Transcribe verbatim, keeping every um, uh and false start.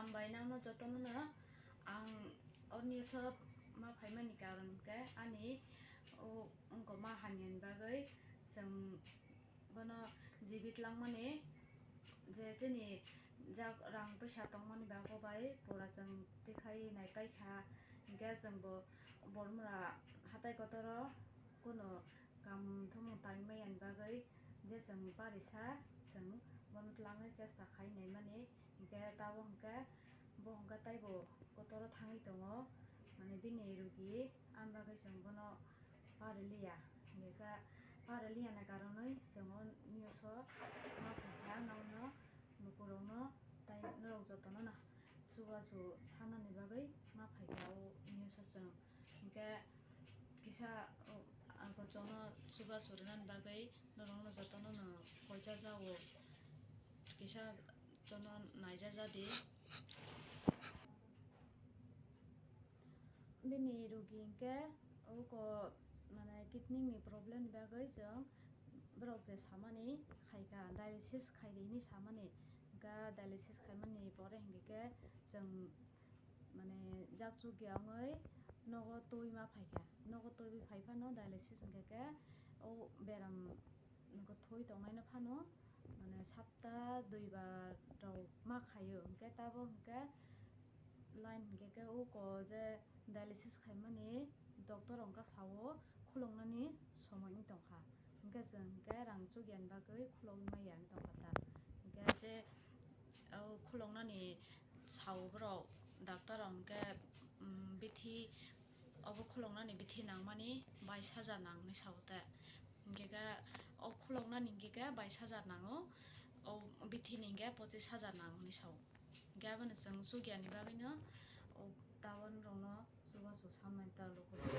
Hambai nangno jotono no. Ang o news o ma phaimani karon khe ani o wngkoma hamyani bagwi chwng bono jibit langmani, je chini jak rang puisa tongmani bago bai pura chwng tikhai naipaikha, hinkhe chwngbo Bormura hatai kotoro kunu kam thumung tangmani bagwi je chwng parisa chwng bono twlangwi chesta khai naimani, hinkhe tabuk hinkhe bo hinkhe taibo kotoro thangwi tongo, mane bini rugi ani bagwi chwng bono pariliya, hinkhe pariliya ni karonwi chwng o news o ma phaikha, nono nukurokno tai norok jotono no chubachu sanani bagwi ma phaikha o news o chwng. Hinkhe kisa, o, ang kochokno chubachu rinani bagwi norokno jotono no poicha jago, kisa jotono naija jadi. Bini rugi hinkhe uko, mane, kidney ni problem ni bagwi chwng borok je samani khaikha, dialysis khaidi hinwi samani, hinkhe dialysis khaimani pore hinkhe khe chwng, mane, jak chukya wngwi nogo twi ma phaikha, nogo twi phai phano dialysis hinkhe khe o beram, nokho thwi tongnaino phano, mane, sapta duibar rok ma khaio, hinkhe tabuk hinkhe line hinkhe khe uko je dialysis khaimani doctor rok wngkha sao khuloknani somoi wng tongkha, hinkhe chwng hinkhe rang chukyani bagwi khulogwi maya wng tongkha ta, hinkhe je o khuloknani sao borok doctor rok hinkhe, um, bithi, obo khuloknani bithi nangmani bais hajar nangni sao te. Hinkhe khe o khuloknani hinkhe khe bais hajar nango, o bithini hinkhe pochis hajar nango hinwi sao. Hinkhe abono chwng chukyani bagwino o tabuk rokno chubachu samani ta lukurok.